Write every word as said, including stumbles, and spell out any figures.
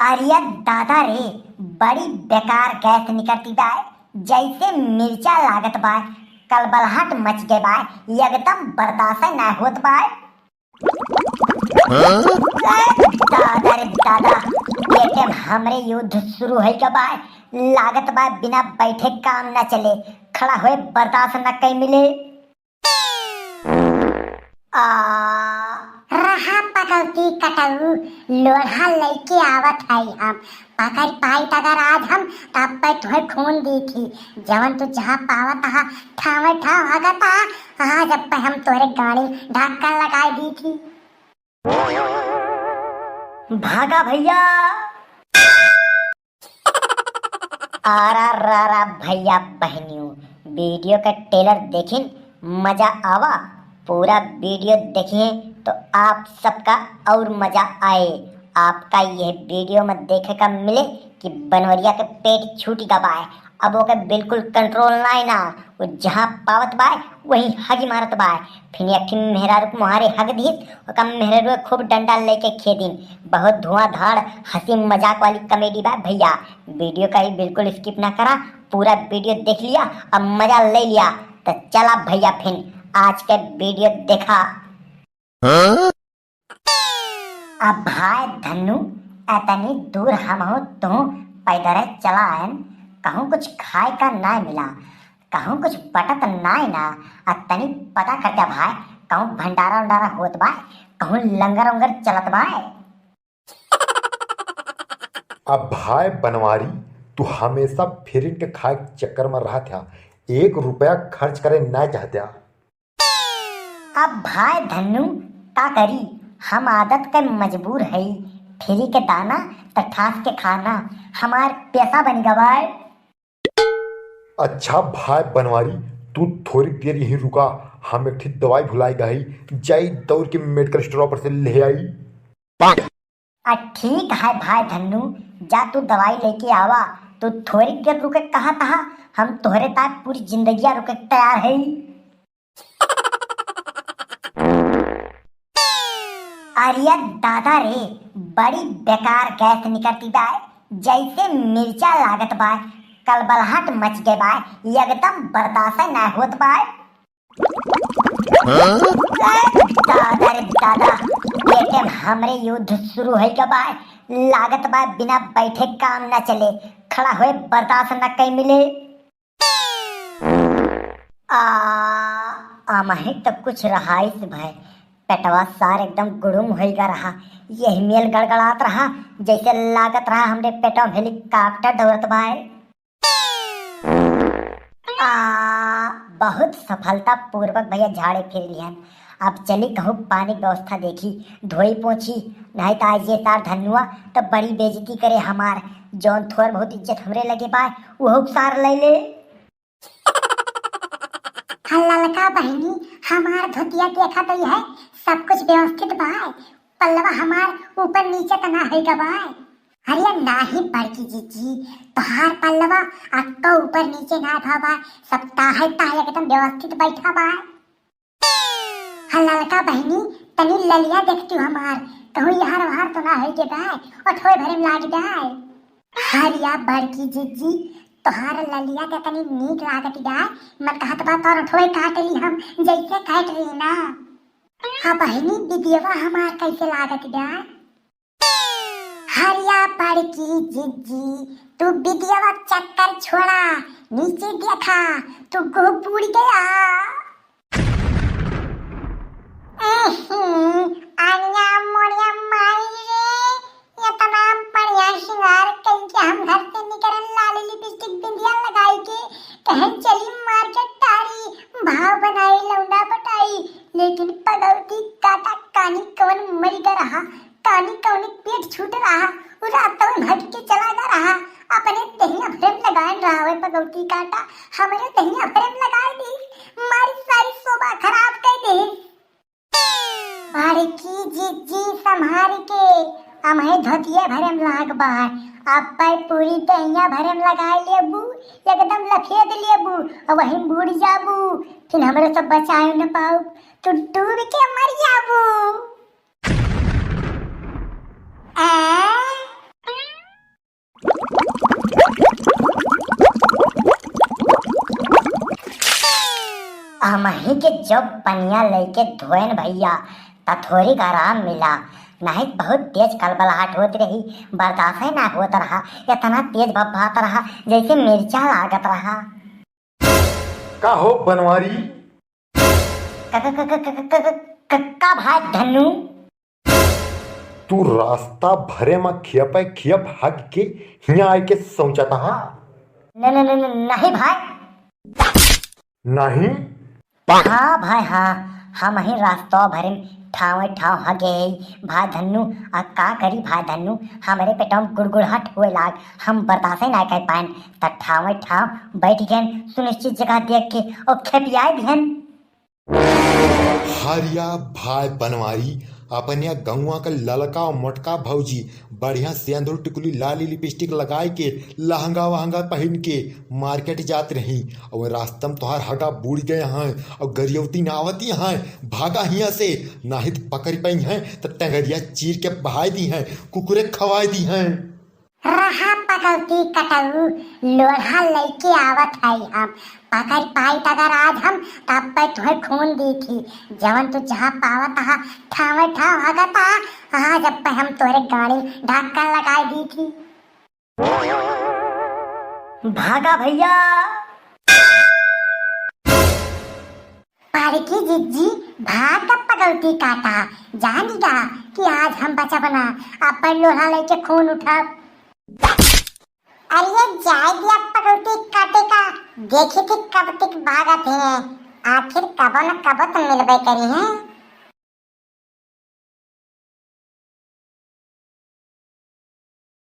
अरे दादा रे, बड़ी बेकार गैस निकरती बाय, जैसे मिर्चा लागत बाय, कलबलाहट मच गए बाय, एकदम बर्दाश्त ना होत बाय। हाँ? अरे दादा रे दादा, ये टाइम हमरे युद्ध शुरू होइ गए बाय, लागत बाय बिना बैठे काम ना चले, खड़ा होए बर्दाश्त ना कई मिले। आ, रहा पगौती कटऊ, लोढ़ा लइके आवत हई हम। पकड़ पाइत अगर आज हम, तब पे तुहे खून दी थी। जवन तू जहाँ पावत हा, ठावे ठाव हगत हा, आज अब पे हम तोरे गाड़ी ढक्कन लगाई दी थी। भागा भैया। आरा रा रा भैया बहनियों, वीडियो का ट्रेलर देखिन, मजा आवा। पूरा वीडियो देखिए तो आप सबका और मजा आए। आपका यह वीडियो में देखे का मिले कि बनवरिया के पेट छूट गवा है, अब ओके बिल्कुल कंट्रोल ना है ना, वो जहाँ पावत बाय वहीं हगी मारत बाय। फिर एक ठिन मेहरारू के मुहारे हग दीस, ओका मेहरारू खूब डंडा लेके खेदिन। बहुत धुआंधार हंसी मजाक वाली कॉमेडी बा भैया। वीडियो का ही बिल्कुल स्किप ना करा, पूरा वीडियो देख लिया, अब मजा ले लिया। तो चला भैया फिर आज के वीडियो देखा। हाँ? अब भाई धन्नू, एतनी दूर हमहू तू पैदल चला आयन, कहूँ कुछ खाए का ना मिला, कहूँ कुछ बटत नाय ना, आ तनी पता करते भाई, कहूँ भंडारा उंडारा होत बा, कहूँ लंगर उंगर चलत बा। अब भाई बनवारी, तू हमेशा फ्री के खाए के चक्कर में रहत है, एक रुपया खर्च करे ना चाहते। अब भाई धन्नू का करी, हम आदत के मजबूर हई, फ्री के दाना त ठास के खाना हमार पेशा बन गवाए। अच्छा भाई बनवारी, तू थोड़ी देर यहीं रुका, हम एक ठे दवाई भुलाई गई, जाई दौड़ के मेडिकल स्टोर पर से ले आई। आ ठीक है भाई धन्नू, जा तू दवाई लेके आवा। तू थोड़ी देर रुके कहा था, हम तोहरे ताक पूरी जिंदगिया रुके तैयार है। अरे दादा रे, बड़ी बेकार गैस निकलती बाय, जैसे मिर्चा लागत बाय, कलबलाहट मच गए बाय, एकदम बर्दाश्त ना होत बाय। हाँ? दादा रे दादा, ये टाइम हमरे युद्ध शुरू होइ गवा बाय। लागत बाय बिना बैठे काम ना चले, खड़ा होए बर्दाश्त ना कई मिले। आ, अमहे तो कुछ रहाइस भय, पेटवा सार एकदम गुड़ुम होइगा रहा। यही मेल गड़गड़ात रहा, जैसे लागत रहा हमरे पेटवा में हेलीकॉप्टर दौड़त बाय। आ, बहुत सफलता पूर्वक भैया झाड़े फिर लिहन। अब चली कहूँ पानी के व्यवस्था देखी, धोई पोछी, नहीं तो आज ये सार धन्नुआ तो बड़ी बेइज्जती करे हमार। जौन थोर बहुत इज्जत हमरे लगे बाय, उहो सार ले ले। हाँ ललका बहिनी, हमार धोतिया देखा तो है, सब कुछ व्यवस्थित बाय, पल्लवा हमार ऊपर नीचे तना है गवाय। अरे नाही बड़की जीजी, तोहार पल्लवा अक्को ऊपर नीचे ना भवा, सब ताहे ताहे एकदम व्यवस्थित बैठा बा। हाँ ललका बहिनी, तनी ललिया देखती हमार, कहूँ यार वार तो ना है के बाय, ओठोए भरे में लाग जाए। हरिया बड़की जीजी, तोहार ललिया के तनी नीक लागत बा, मन कहत बा तोर ओठोए काट ली हम, जैसे काट ली ना। हाँ बहिनी, बिदियवा हमार कैसे लागत बा? हरिया बड़की जिज्जी, तू बिदिया चक्कर छोड़ा, नीचे देखा, तू गोह बुड़ गया। एही, आनिया मोरिया माई रे, इतना बढ़िया सिंगार कइके हम घर से निकरन, लाली लिपस्टिक बिंदिया लगाई के, कहन चली मार्केट टारी, भाव बनाई लौंडा पटाई, लेकिन पगौती काटा कानी कवन मरिगा रहा, कानी कौनी पेट छूट रहा, उ रात में भटक के चला गा रहा, अपने दहिया भरे में लगाए रहा है पगौती काटा, हमरे दहिया भरे में लगाए दी, मारी सारी शोभा खराब कर दी। बड़की जिज्जी संभाल के, अमहे धोतिया भरे में लाग बाय, अब पे पूरी दहिया भरे में लगाए लेबू, एकदम लफेद लेबू, और वहीं बूड़ जाबू, फिर हमरे सब बचाए न पाऊ, तू डूब के मर जाबू। आ? इनके जब पनिया लइके धोएन भइया, त थोरिक आराम मिला, नाहीं बहुत तेज कलबलाहट होत रही, बर्दाश्त ही ना होत रहा, इतना तेज भभात रहा, जैसे मिर्चा लागत रहा। का हो बनवारी? का, का, का भाई धन्नू? तू रास्ता भरे मा खियपे खियप हग के हियाँ आइके शौचत हा? न, न, न, न, नहीं भाई। नहीं? हाँ भाई हाँ, हमहीं रास्ता भरे मा ठावे ठाव हगे ही भाई धन्नू। आ का करी भाई धन्नू, हमरे पेटवा मा गुड़गुड़ाहट होए लाग, हम बर्दाश्त ही ना कर पाएन, त ठावे ठाव बैठ गएन सुनिश्चित जगह देख के और खेपियाए दिहन। हरिया भाई बनवारी, अपने गौवा का ललका और मोटका भौजी बढ़िया सेंदूर टिकुली लाली लिपस्टिक लगाए के लहंगा वहंगा पहिन के मार्केट जात रही और रास्ता मा तोहार हगा बूड़ गए हैं और गरियौती ना आवती हैं, भागा हियाँ से, नाहीं त पकड़ पइहैं त टंगरिया चीर के बहाए दिहैं, कुकुरे खवाए दिहैं। रहा पगौती कटऊ, लोढ़ा लइके आवत हई हम। पकड़ पाइत अगर आज हम, तब पे तुहैं खून दीथी। जवन तू जहाँ पावत हा, ठावे ठाव हगत हा, आज अब पे हम तोहरे गाड़ी ढक्कन लगाए दीथी। भागा भइया। पारकी जिज्जी, भाग अब पगौती काटा, जानी गा कि आज हम बचब ना, अब पे लोढ़ा लइके खून उठब। अरे जाए दिया पगौती काटे का, देखी थी कब तक भागत हैं, आखिर कबो न कबो त मिलबे करिहैं।